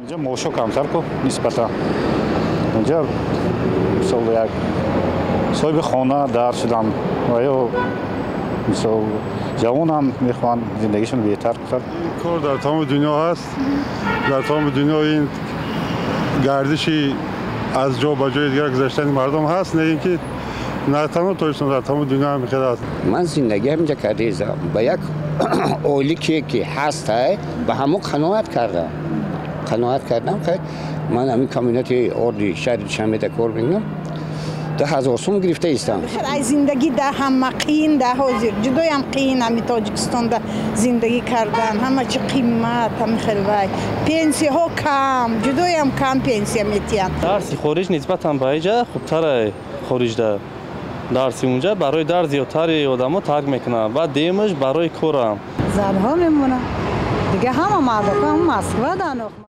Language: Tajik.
Инҷо маошҳо камтар ку нисбатан. Инҷо мисол як соҳиби хона дар шудам ва ё мисол ҷавонам мехоҳанд зиндагишон беҳтар кунад. Кор дар тамоми дунё ҳаст. Дар тамоми дунё ин гардиши аз ҷо ба ҷои дигар гузаштани мардум ҳаст, не ин ки на танҳо Тоҷикистон, дар тамоми дунё ҳам хел аст. Ман зиндагӣ ҳаминҷа кардаизам. Ба як ойлике ки ҳаст, ба ҳамон қаноат кардам. Қаноат кардам. Ман ҳамин комбинати орди шаҳри Душанбеда кор мекунам. 2000 сум гирифта истам. Ай зиндагӣ да ҳама қиин да ҳозир. Ҷудоям қиин ҳами Тоҷикистонда зиндагӣ кардан. Ҳама чи қимат, ҳами хел вай. Пенсияҳо кам, ҷудоям кам пенсия метиҳанд. Дарси хориҷ нисбатан ба иҷа хубтара хориҷда. Дарси унҷа барои дар зиёдтари одамо тарк мекунанд. Баъд демаш барои корам. Занҳо мемонанд. Дига ҳама мардакам Москва данох.